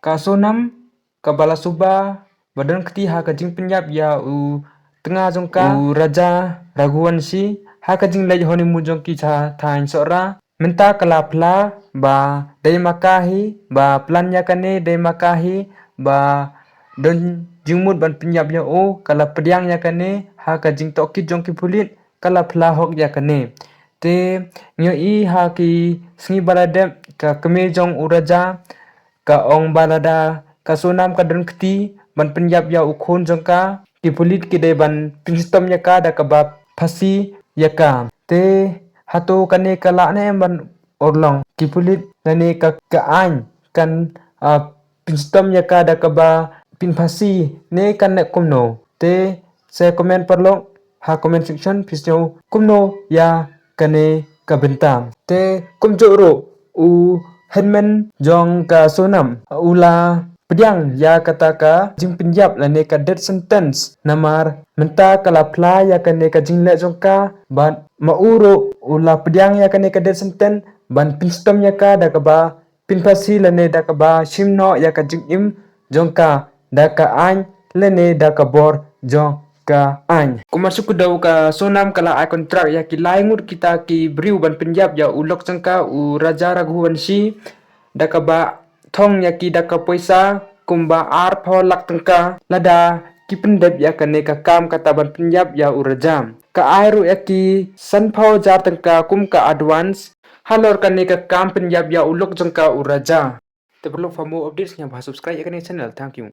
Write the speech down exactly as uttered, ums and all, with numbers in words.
Ka Sonam kaba la suba ba don kti ha ka jingpynïap ïa u tnga jong ka, u Raja Raghuvanshi, ha ka jingleit honeymoon jong ki sha thaiñ Sohra. Mynta ka la phla ba dei ma ka hi, ba plan ïa kane dei ma ka hi, ba don jingmut ban pynïap ïa u, ka la pdiang ïa kane ha ka jingtohkit jong ki pulit, ka la phla hok ïa kane. Te ngi ïohi ha ki sngi ba la dep ka kmie jong u Raja ka ong ba lada ka Sonam ka don kti ban pynïap ïa u khun jong ka, ki pulit ki dei ban pynshitom ïa ka da kaba phasi ïa ka. Te hato kane ka lah ne em ban urlong? Ki pulit lane ka, ka aiñ kan, ah, pynshitom ïa ka da kaba pynphasi ne kan leh kumno? Te sa comment paralok ha comment section, phi sngew kumno ïa kane ka bynta? Te kumjuh ruh u hynmen jong ka Sonam u la pdiang ïa kata ka jingpynïap lane ka death sentence, namar mynta ka la phla ïa kane ka jingleh jong ka, bad ma u ruh u la pdiang ïa kane ka death sentence ban pynshitom ïa ka da kaba pynphasi lane da kaba shim noh ïa ka jingim jong ka da ka aiñ lane da ka bor jong ka aiñ. Kumba shu kdew, ka Sonam ka la ai contract ïa ki lai ngut kita ki briew ban pynïap ïa u lok jong ka, u Raja Raghuvanshi, da kaba thong ïa ki da ka poisa kumba arphew lak tyngka lada ki pyndep ïa kane ka kam kata ban pynïap ïa u Raja. Ka ai ruh ïa ki sanphew hajar tyngka kum ka advance halor kane ka kam pynïap ïa u lok jong ka, u Raja. Te paralok, for more updates ngan ba subscribe ïa kane ka channel. Thank you.